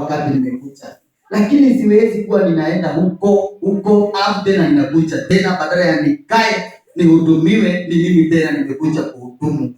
Wakati nimekuja, lakini siwezi kuwa ninaenda huko huko alafu tena ninakuja tena, badala ya nikae nihudumiwe, ni mimi tena nimekuja kuhudumu.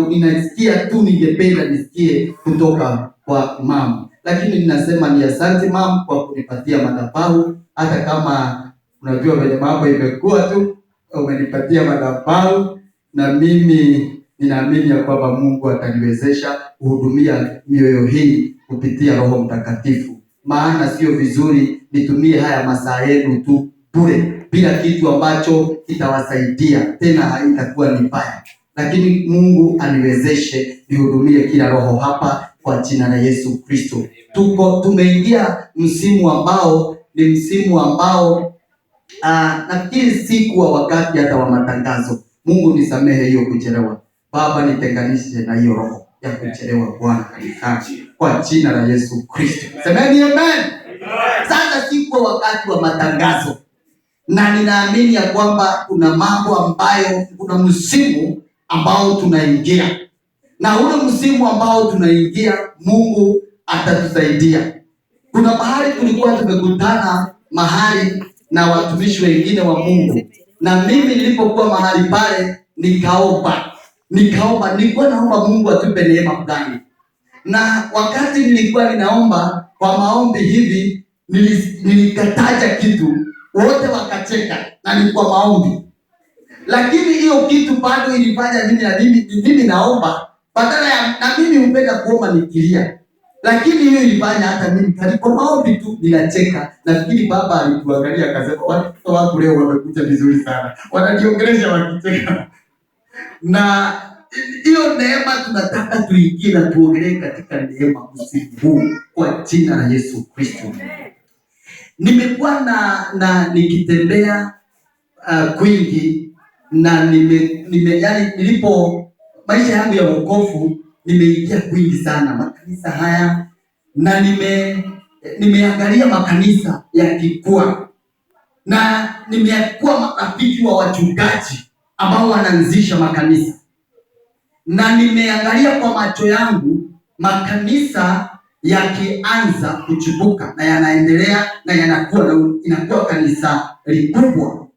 Ninasikia tu ningependa nisikie kutoka kwa mama, lakini ninasema ni asante mum kwa kunipatia madhabahu, hata kama unajua venye mambo imekuwa tu, umenipatia madhabahu na mimi ninaamini ya kwamba Mungu ataniwezesha kuhudumia mioyo hii kupitia Roho Mtakatifu, maana sio vizuri nitumie haya masaa yenu tu bure bila kitu ambacho kitawasaidia, tena haitakuwa ni mbaya. Lakini Mungu aniwezeshe nihudumie kila roho hapa kwa jina la Yesu Kristo. Tuko tumeingia msimu ambao ni msimu ambao nafikiri sikuwa wakati hata wa matangazo. Mungu nisamehe hiyo kuchelewa. Baba, nitenganishe na hiyo roho ya kuchelewa Bwana kanisani kwa jina la Yesu Kristo. Semeni amen. Sasa sikuwa wakati wa matangazo, na ninaamini ya kwamba kuna mambo ambayo, kuna msimu ambao tunaingia, na ule msimu ambao tunaingia, Mungu atatusaidia. Kuna mahali tulikuwa tumekutana mahali na watumishi wengine wa Mungu, na mimi nilipokuwa mahali pale nikaomba, nikaomba, nilikuwa naomba Mungu atupe neema fulani, na wakati nilikuwa ninaomba kwa maombi hivi, nilikataja kitu, wote wakacheka, na ni kwa maombi, lakini hiyo kitu bado ilifanya mimi na mimi naomba badala ya, na mimi hupenda kuomba nikilia, lakini hiyo ilifanya hata mimi katika maombi tu ninacheka. Nafikiri baba alituangalia akasema, watoto wangu leo wamekuja vizuri sana, wanajiongelesha wakicheka. Na hiyo neema tunataka tuingie na tuogelee katika neema msimu huu kwa jina la Yesu Kristo. Nimekuwa na nikitembea kwingi na nime yani, nilipo maisha yangu ya wokovu nimeingia kwingi sana makanisa haya na nimeangalia makanisa yakikua na nimekuwa marafiki wa wachungaji ambao wanaanzisha makanisa na nimeangalia kwa macho yangu makanisa yakianza kuchipuka na yanaendelea na yanakuwa na inakuwa kanisa likubwa,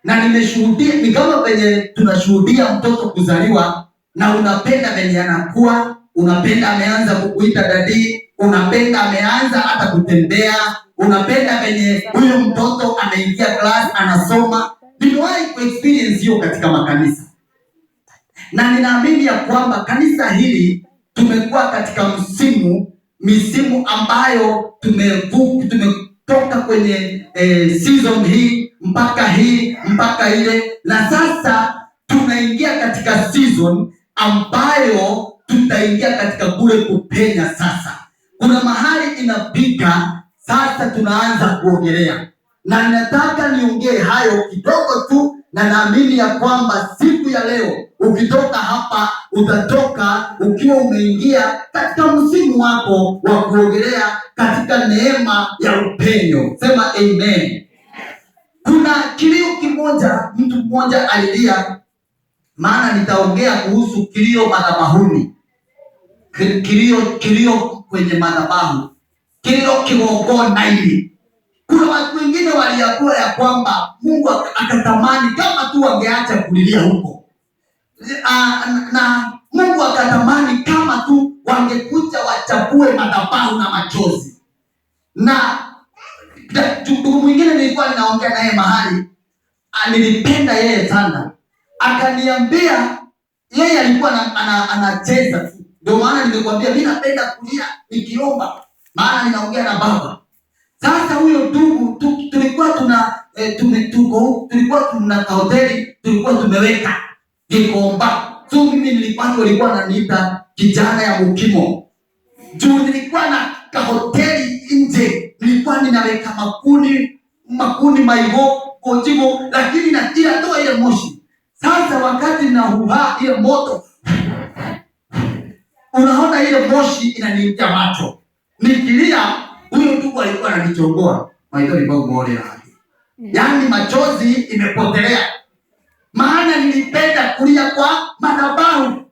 na nimeshuhudia, ni kama venye tunashuhudia mtoto kuzaliwa, na unapenda venye anakuwa, unapenda ameanza kukuita daddy, unapenda ameanza hata kutembea, unapenda venye huyu mtoto ameingia class anasoma. Nimewahi kuexperience hiyo katika makanisa na ninaamini ya kwamba kanisa hili tumekuwa katika msimu misimu ambayo tumetoka kwenye season hii mpaka hii mpaka ile, na sasa tunaingia katika season ambayo tutaingia katika kule kupenya. Sasa kuna mahali inapika, sasa tunaanza kuogelea, na ninataka niongee hayo kidogo tu, na naamini ya kwamba siku ya leo ukitoka hapa utatoka ukiwa umeingia katika msimu wako wa kuogelea katika neema ya upenyo. Sema amen. Kuna kilio kimoja, mtu mmoja alilia, maana nitaongea kuhusu kilio madhabahuni, kilio kwenye madhabahu, kilio kigongona-inĩ. Kuna watu wengine waliambiwa ya kwamba Mungu akatamani kama tu wangeacha kulilia huko, na Mungu akatamani kama tu wangekuja wachafue madhabahu na machozi. Na ndugu mwingine nilikuwa ninaongea naye mahali, nilipenda yeye sana, akaniambia yeye alikuwa anacheza tu. Ndio maana nilikwambia mimi napenda kulia nikiomba, maana ninaongea na Baba. Sasa huyo ndugu tulikuwa tuna tulikuwa tuna hoteli tulikuwa tumeweka Gikomba. So mimi nilikuwa walikuwa wananiita kijana ya mukimo. Juu nilikuwa na kahoteli nje, nilikuwa ninaweka makuni makuni maigo kojigo, lakini na inatoa ile moshi. Sasa wakati na huha ile moto, unaona ile moshi inaniingia macho, nikilia, huyo ndugu alikuwa ananichongoa maito ni yaani machozi imepotelea, maana nilipenda kulia kwa madhabahu,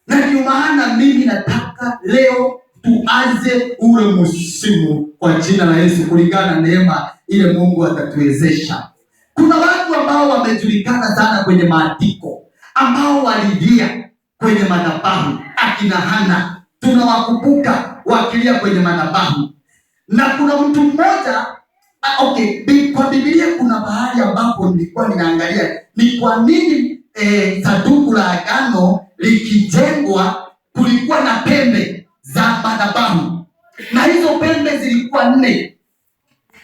na ndio maana mimi nataka leo Tuanze ule msimu kwa jina la Yesu, kulingana na neema ile Mungu atatuwezesha. Kuna watu ambao wamejulikana sana kwenye maandiko ambao walilia kwenye madhabahu, akina Hana tunawakumbuka wakilia kwenye madhabahu. Na kuna mtu mmoja okay, kwa Biblia kuna mahali ambapo nilikuwa ninaangalia ni kwa nini sanduku la agano likijengwa kulikuwa na pembe za madhabahu, na hizo pembe zilikuwa 4,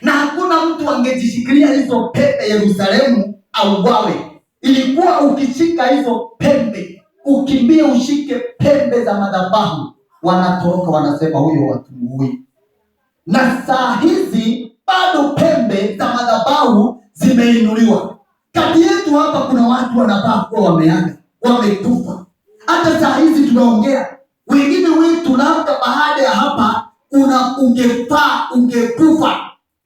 na hakuna mtu angejishikilia hizo pembe Yerusalemu auawe. Ilikuwa ukishika hizo pembe, ukimbie ushike pembe za madhabahu, wanatoroka wanasema huyo watumuui. Na saa hizi bado pembe za madhabahu zimeinuliwa. Kati yetu hapa kuna watu wanafaa kuwa wameaga, wamekufa. Hata saa hizi tunaongea, wengine wetu labda baada ya hapa ungefaa ungekufa,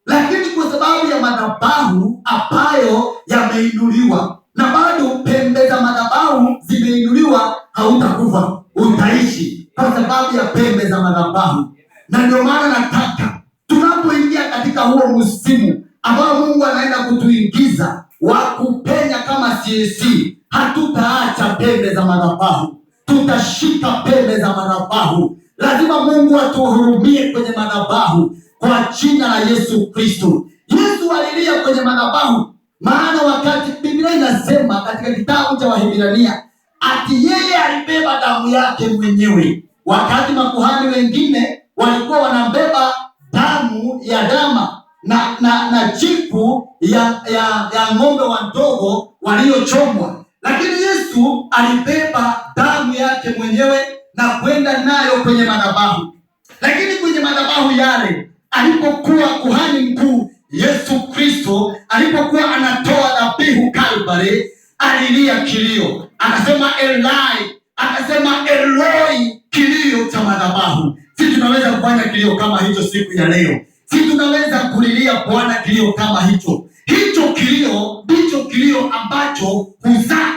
lakini kwa sababu ya madhabahu ambayo yameinuliwa na bado pembe za madhabahu zimeinuliwa, hautakufa, utaishi kwa sababu ya pembe za madhabahu. Na ndio maana nataka tunapoingia katika huo msimu ambao Mungu anaenda kutuingiza wa kupenya kama CAC, hatutaacha pembe za madhabahu, tutashika pembe za madhabahu. Lazima Mungu atuhurumie kwenye madhabahu kwa jina la Yesu Kristo. Yesu alilia kwenye madhabahu, maana wakati Biblia inasema katika kitabu cha Waebrania ati yeye alibeba damu yake mwenyewe, wakati makuhani wengine walikuwa wanabeba damu ya dama na chipu ya ng'ombe wadogo waliochomwa, lakini Yesu alibeba damu yake mwenyewe na kwenda nayo kwenye madhabahu. Lakini kwenye madhabahu yale alipokuwa kuhani mkuu Yesu Kristo alipokuwa anatoa dhabihu Kalvari, alilia kilio, akasema Elai, akasema Eloi, kilio cha madhabahu. Si tunaweza kufanya kilio kama hicho siku ya leo? Si tunaweza kulilia Bwana kilio kama hicho? Hicho kilio ndicho kilio ambacho huzaa.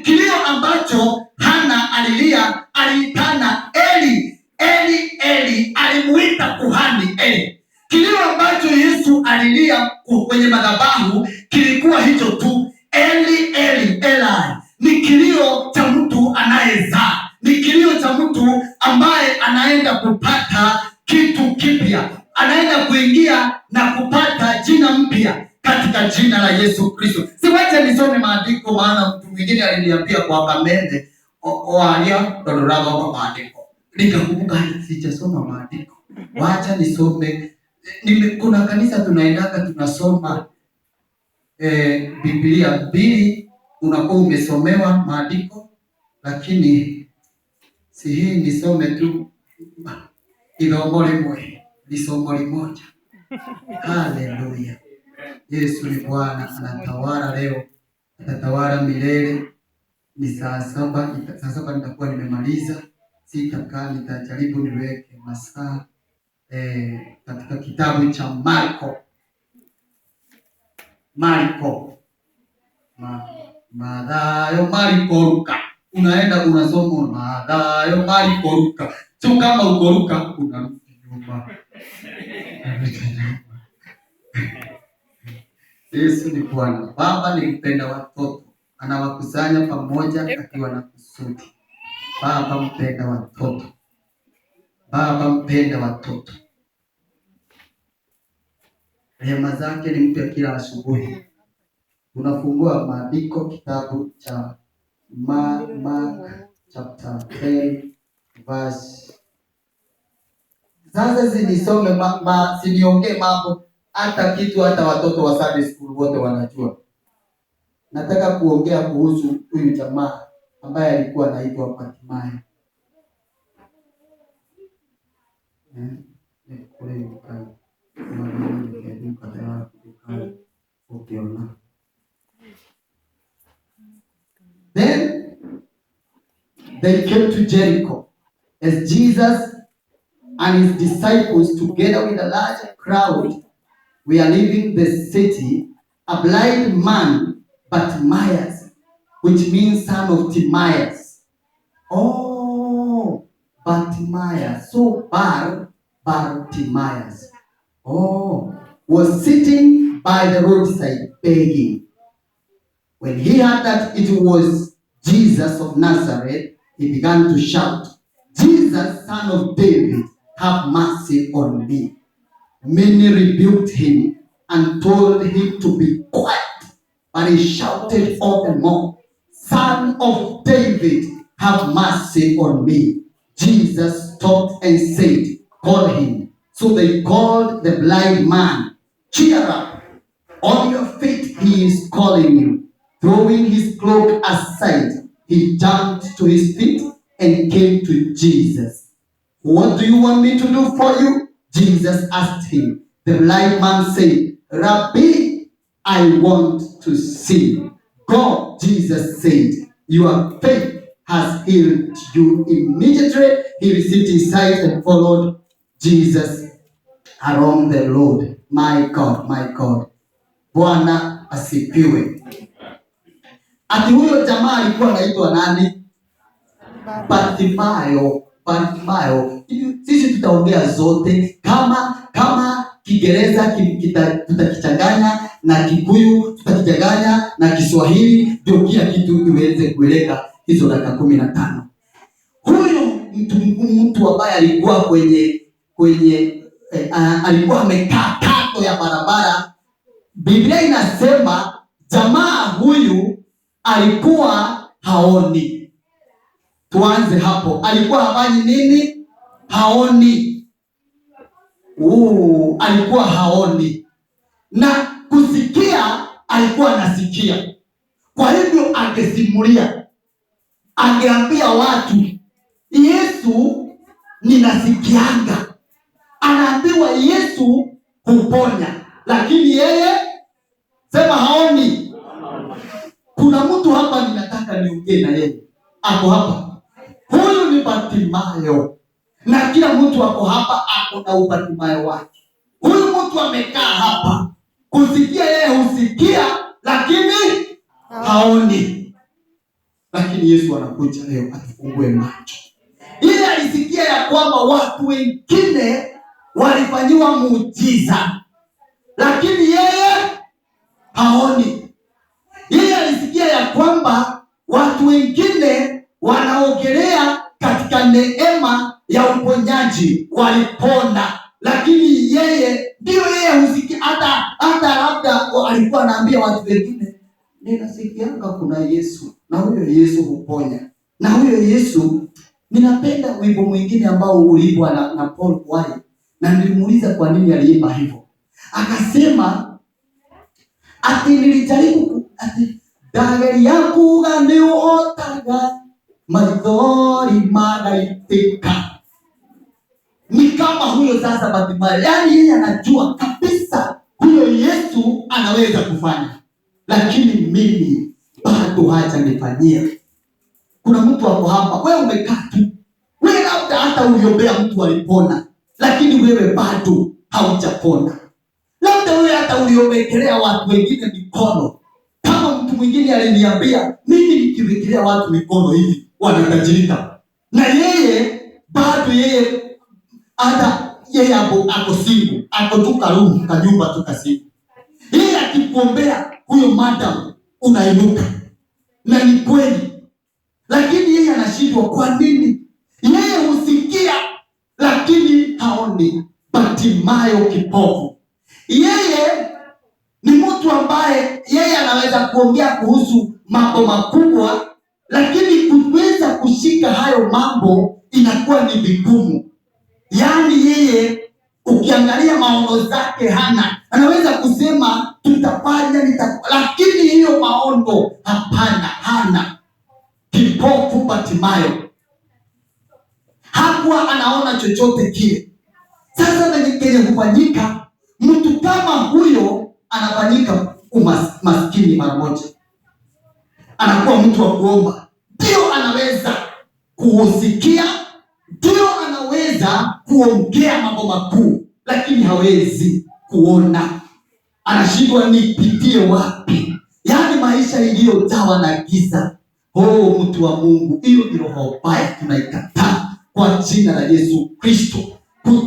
Kilio ambacho Hana alilia, aliitana Eli, Eli, Eli, alimuita kuhani Eli. Kilio ambacho Yesu alilia kwenye madhabahu kilikuwa hicho tu, Eli, Eli, Eli. Ni kilio cha mtu anayezaa, ni kilio cha mtu ambaye anaenda kupata kitu kipya, anaenda kuingia na kupata jina mpya katika jina la Yesu Kristo. Siwache nisome maandiko, maana mtu mwingine aliniambia kwa Kamende oalia dodoraba maandiko, nikakumbuka sijasoma maandiko, wacha nisome. Kuna kanisa tunaendaka tunasoma Biblia mbili, unakuwa umesomewa maandiko, lakini si hii nisome tu ilomo limwe, lisomo limoja. Haleluya. Yesu ni Bwana, anatawala leo, atatawala milele. Ni saa saba, saa saba nitakuwa nimemaliza. Sitakaa, nitajaribu niweke masaa katika kitabu cha Marko. Marko. Mathayo, Marko, Luka. Unaenda unasoma Mathayo, Marko, Luka. Sio kama uko Luka unarudi nyuma. Yesu ni Bwana. Baba ni mpenda watoto, anawakusanya pamoja akiwa na kusudi. Baba mpenda watoto, Baba mpenda watoto, rehema zake ni mpya kila asubuhi. Unafungua maandiko kitabu cha Mark chapter 10 verse. Sasa sinisome siniongee mambo hata kitu, hata watoto wa Sunday school wote wanajua. Nataka kuongea kuhusu huyu jamaa ambaye alikuwa anaitwa Bartimayo. Then they came to Jericho as Jesus and his disciples, together with a large crowd, were leaving the city. A blind man, Bartimaeus, which means son of Timaeus. Oh, Bartimaeus. So Bartimaeus. Oh, was sitting by the roadside begging. When he heard that it was Jesus of Nazareth, he began to shout, "Jesus, Son of David, have mercy on me." Many rebuked him and told him to be quiet, but he shouted all the more, "Son of David, have mercy on me." Jesus stopped and said, "Call him." So they called the blind man. "Cheer up, on your feet, he is calling you." Throwing his cloak aside, he jumped to his feet and came to Jesus. "What do you want me to do for you?" Jesus asked him. The blind man said, "Rabbi, I want to see." "Go," Jesus said. "Your faith has healed you." Immediately he received his sight and followed Jesus along the road. My God, my God. Bwana asifiwe. Ati huyo jamaa alikuwa anaitwa nani? Bartimayo. Bartimayo. Sisi tutaongea zote kama Kiingereza tutakichanganya na Kikuyu, tutakichanganya na Kiswahili, ndio kila kitu iweze kueleka hizo dakika 15. Huyo mtu ambaye alikuwa kwenye alikuwa amekaa kando ya barabara. Biblia inasema jamaa huyu alikuwa haoni. Tuanze hapo. Alikuwa hafanyi nini? Haoni. Alikuwa haoni na kusikia, alikuwa anasikia. Kwa hivyo angesimulia, angeambia watu, "Yesu ninasikianga." Anaambiwa Yesu huponya, lakini yeye sema haoni. Kuna mtu hapa ninataka niongee na yeye, ako hapa. Huyu ni Bartimayo, na kila mtu ako hapa ako na ubartimayo wake. Huyu mtu amekaa hapa, kusikia yeye husikia, lakini haoni. Lakini Yesu anakuja leo atufungue macho. Ile alisikia ya kwamba watu wengine walifanyiwa muujiza, lakini yeye haoni. Yeye alisikia ya kwamba watu wengine wanaogelea katika neema ya uponyaji walipona, lakini yeye ndio yeye husikia. Hata labda alikuwa anaambia watu wengine, "Ninasikianga kuna Yesu na huyo Yesu huponya na huyo Yesu." Ninapenda wimbo mwingine ambao uliimbwa na Paul Mwai, na nilimuuliza kwa nini aliimba hivyo, akasema ati nilijaribu ati ndageria kuga nĩ ũhotaga maithori magaitĩka. Ni kama huyo sasa Bartimayo, yaani yeye anajua kabisa huyo Yesu anaweza kufanya, lakini mimi bado hajanifanyia. Kuna mtu ako hapa, wewe umekaa tu, wewe labda hata uliombea mtu alipona, lakini wewe bado haujapona. Labda wewe hata uliowekelea watu wengine mikono. Kama mtu mwingine aliniambia, "Mimi nikiwekelea watu mikono hivi wanatajirika," na yeye bado yeye hata yeye ako single, ako tu karoom kanyumba tu kasingle. Yeye akikuombea huyo madam unainuka, na ni kweli, lakini yeye anashindwa. Kwa nini? Yeye husikia lakini haoni. Bartimayo kipofu, yeye ni mtu ambaye yeye anaweza kuongea kuhusu mambo makubwa, lakini kuweza kushika hayo mambo inakuwa ni vigumu. Yaani yeye ukiangalia maono zake hana, anaweza kusema tutafanya lakini hiyo maono hapana, hana. Kipofu Bartimayo hakuwa anaona chochote kile. Sasa venye kenye hufanyika, mtu kama huyo anafanyika maskini mara moja, anakuwa mtu wa kuomba. Ndio anaweza kusikia, ndio anaweza kuongea mambo makuu, lakini hawezi kuona. Anashindwa nipitie wapi? Yaani maisha iliyojawa na giza. Oh, mtu wa Mungu, hiyo ni roho mbaya, tunaikataa. kwa jina la Yesu Kristo.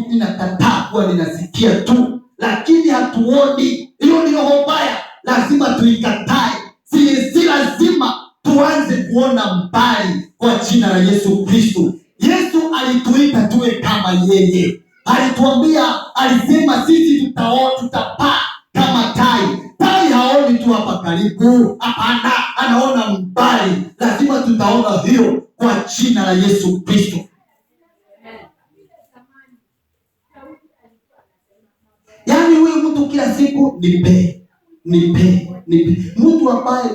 Ninakataa kuwa ninasikia tu, lakini hatuoni. Hiyo ni roho mbaya, lazima tuikatae. Si lazima tuanze kuona mbali kwa jina la Yesu Kristo. Yesu alituita tuwe kama yeye, alituambia, alisema sisi tutapaa kama tai. Tai haoni tu hapa karibu, hapana, anaona mbali. Lazima tutaona hiyo kwa jina la Yesu Kristo. Yaani huyu mtu kila siku nipe, nipe, nipe. Mtu ambaye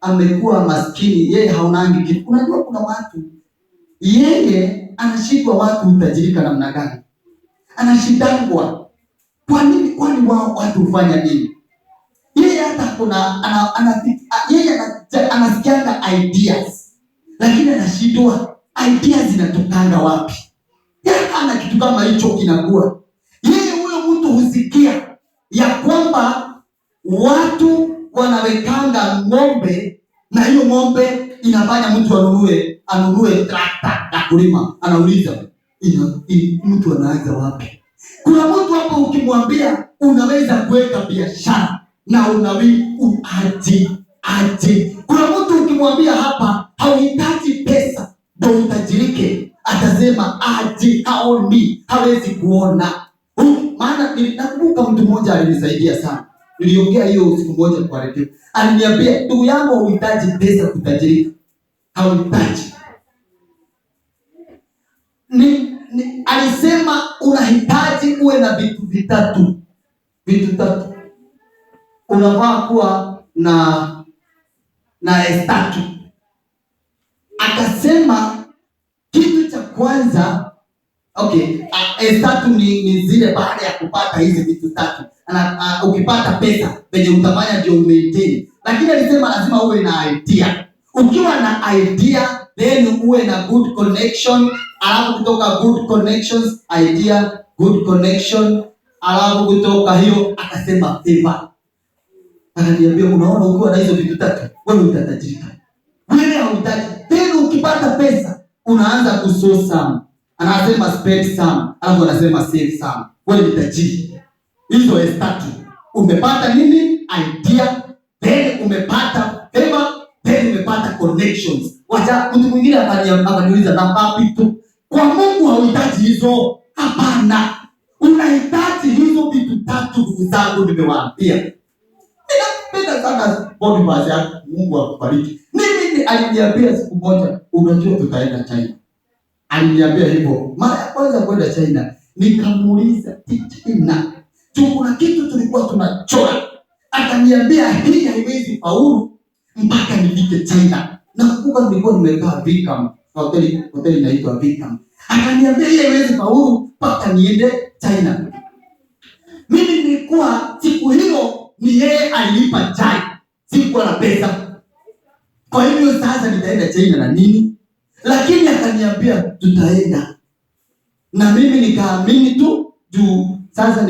amekuwa maskini, yeye haonangi kitu. Unajua kuna watu yeye anashindwa watu hutajirika namna gani? Anashindangwa. Kwa nini? Kwani wao watu hufanya nini? Yeye hata kuna yeye anasikianga ideas, lakini anashindwa ideas zinatokanga wapi? Yeye hana kitu kama hicho kinakuwa. Yeye huyo mtu husikia ya kwamba watu wanawekanga ng'ombe na hiyo ng'ombe inafanya mtu anunue trakta ya kulima. Anauliza mtu anaanza wapi? Kuna mtu hapo ukimwambia unaweza kuweka biashara na aje aje. Kuna mtu ukimwambia hapa hauhitaji pesa ndio utajirike, atasema aje, haoni, hawezi kuona. Maana nakumbuka mtu mmoja alinisaidia sana. Niliongea hiyo siku moja kwa redio. Aliniambia, ndugu yangu, hauhitaji pesa kutajirika. Hauhitaji. Alisema unahitaji uwe na vitu vitatu. Vitu tatu. Unafaa kuwa na S3. Akasema kitu cha kwanza, S3 ni zile baada ya kupata hizi vitu tatu. Ukipata pesa venye utafanya ndio umaintain. Lakini alisema lazima uwe na idea. Ukiwa na idea then uwe na good connection, alafu kutoka good connections, idea, good connection, alafu kutoka hiyo akasema favor. Akaniambia unaona, ukiwa na hizo vitu tatu wewe utatajirika. Wewe hauhitaji. Then ukipata pesa unaanza kusow some. Anasema spend some, alafu anasema save some. Wewe ni tajiri. Hizo S3. Umepata nini? Idea, then umepata favor, then umepata connections. Wacha mtu mwingine akaniuliza na ngapi tu. Kwa Mungu hauhitaji hizo. Hapana. Unahitaji hizo vitu tatu, ndugu zangu, nimewaambia. Ninapenda sana Boniface yangu, Mungu akubariki. Mimi aliniambia siku moja, unajua tutaenda China. Aliniambia hivyo. Mara ya kwanza kwenda China, nikamuuliza China, kuna kitu tulikuwa tunachora. Akaniambia hii haiwezi faulu mpaka nifike China. Nakumbuka nilikuwa nimekaa Vikam, hoteli inaitwa Vikam. Akaniambia hii haiwezi faulu mpaka niende China. Mimi nilikuwa siku hiyo ni yeye alilipa chai, sikuwa na pesa. Kwa hivyo sasa nitaenda China na nini? Lakini akaniambia tutaenda. Na mimi nikaamini tu juu sasa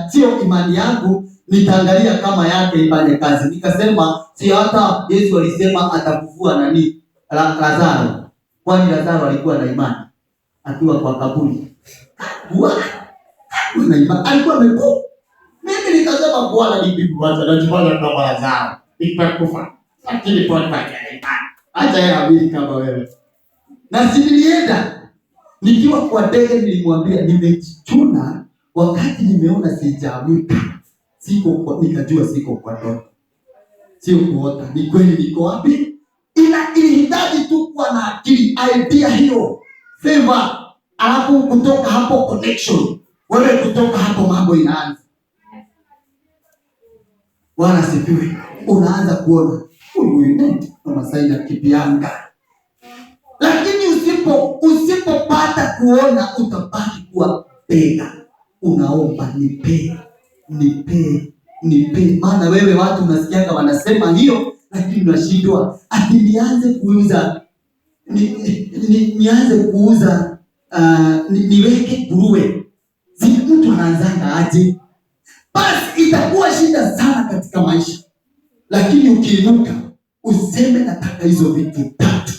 sio imani yangu, nitaangalia kama yake ifanye kazi. Nikasema si hata Yesu alisema atakufua nani? Lazaro. Kwani Lazaro alikuwa na imani akiwa kwa kaburi? Hakuwa na imani. Alikuwa amekufa. Mimi nikasema Bwana ni bibi wacha najifanya kama Lazaro. Nitakufa. Lakini Bwana ana imani. Acha yeye amini kama wewe. Na si nilienda. Nikiwa kwa ndege nilimwambia nimejichuna wakati nimeona sijaamka. Siko kwa, nikajua siko kwa ndoto. Sio kuota, ni kweli niko wapi? Ilihitaji tu kuwa na akili, idea hiyo, favor, alafu kutoka hapo connection. Wewe kutoka hapo mambo inaanza. Bwana asifiwe. Unaanza kuona huyu ni Masai na Kibianga. Lakini usipopata kuona utabaki kuwa bega. Unaomba nipe, nipe, nipe. Maana wewe watu unasikianga wanasema hiyo, lakini unashindwa. Ati nianze kuuza, nianze kuuza, niweke nguruwe. Si mtu anaanzanga aje? Basi itakuwa shida sana katika maisha. Lakini ukiinuka useme nataka hizo vitu tatu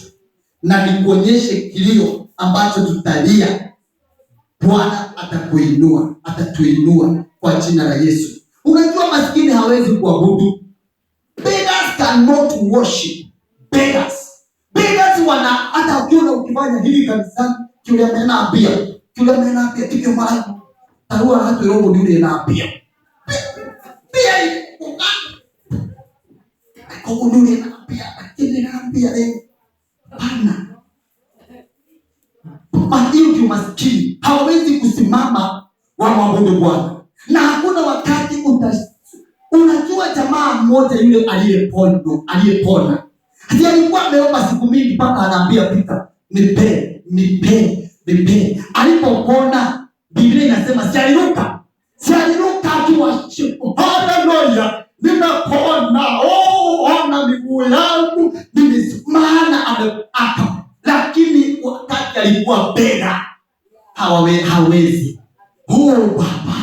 na nikuonyeshe kilio ambacho tutalia. Bwana atakuinua, atatuinua kwa jina la Yesu. Unajua maskini hawezi kuabudu. Beggars cannot worship. Beggars. Beggars wana hata ukiona ukifanya hivi kanisani, kiulia mena pia. Kiulia mena pia tikio mara. Tarua hatu robo ni ule na pia. Pia koguo nĩ ũrĩ na mbia, lakini na mbia rĩu pana hiyo ndio maskini, hawawezi kusimama wamwabudu Bwana, na hakuna wakati unajua jamaa mmoja yule aliyepona, ati alikuwa ameomba siku mingi mpaka anaambia Peter, nipe nipe nipe. Alipopona Biblia inasema si aliruka, si aliruka akiwa haleluya, nimepona, oh, ona miguu yangu maana aka. Lakini wakati alikuwa bega hawezi. Oh Baba,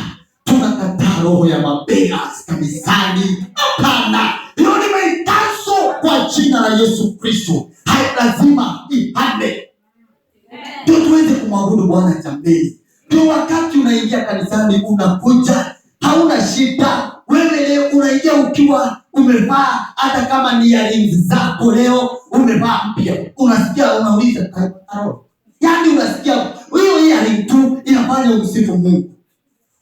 tunakataa roho ya mabega kanisani. Hapana, hiyo nimeikaso kwa jina la Yesu Kristo. Hai, lazima ihame ndio tuweze kumwabudu Bwana. Jambeni, ndio wakati unaingia kanisani, unakuja hauna shida. Wewe leo unaingia ukiwa umevaa, hata kama ni earrings zako leo umevaa mpya, unasikia unauliza yaani unasikia hiyo earring tu inafanya umsifu Mungu.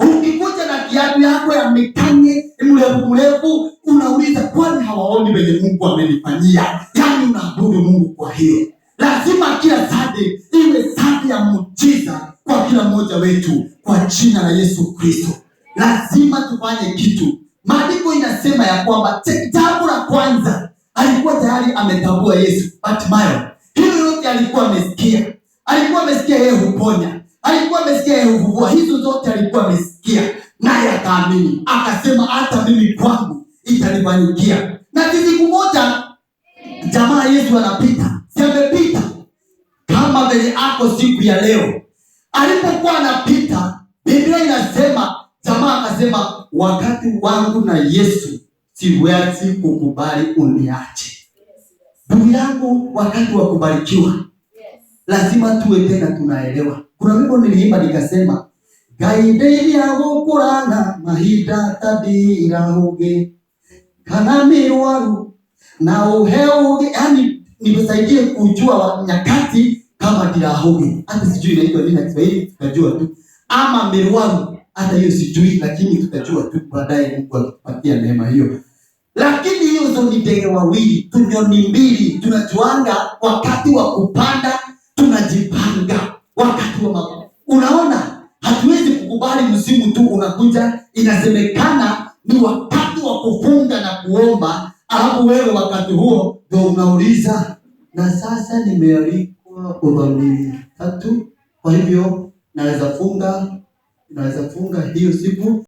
Ukikuja na kiatu yako ya mikanye mrefu mrefu, unauliza kwani hawaoni venye Mungu amenifanyia? Yaani unaabudu Mungu kwa hiyo. Lazima kila Sunday iwe Sunday ya muujiza kwa kila mmoja wetu, kwa jina la Yesu Kristo. Lazima tufanye kitu. Maandiko inasema ya kwamba jambo la kwanza alikuwa tayari ametambua Yesu, Bartimayo. Hilo yote alikuwa amesikia, alikuwa amesikia yeye huponya, alikuwa amesikia yeye huvua, hizo zote alikuwa amesikia, naye akaamini, akasema hata mimi kwangu itanifanyikia. Na siku moja jamaa Yesu anapita, si amepita kama vile ako siku ya leo. Alipokuwa anapita, Biblia inasema jamaa akasema, wakati wangu na Yesu siwezi kukubali uniache. Ndugu yangu, wakati wa kubarikiwa lazima tuwe tena tunaelewa. Kuna wimbo niliimba nikasema, Ngai ndeithia gũkũrana mahinda ta ndirahũgĩ kana mĩrwaru na uhe ũgĩ, yani nisaidie kujua nyakati kama ndirahũgĩ. Hata sijui inaitwa nini na Kiswahili, tutajua tu, ama mĩrwaru, hata hiyo sijui, lakini tutajua tu baadaye, Mungu akitupatia neema hiyo. Lakini hizo ni ndege wawili, tunyoni mbili, tunajuanga wakati wa kupanda, tunajipanga wakati wa unaona, hatuwezi kukubali msimu tu unakuja, inasemekana ni wakati wa kufunga na kuomba, alafu wewe wakati huo ndio unauliza, na sasa nimealikwa kwa tatu, kwa hivyo naweza funga hiyo siku.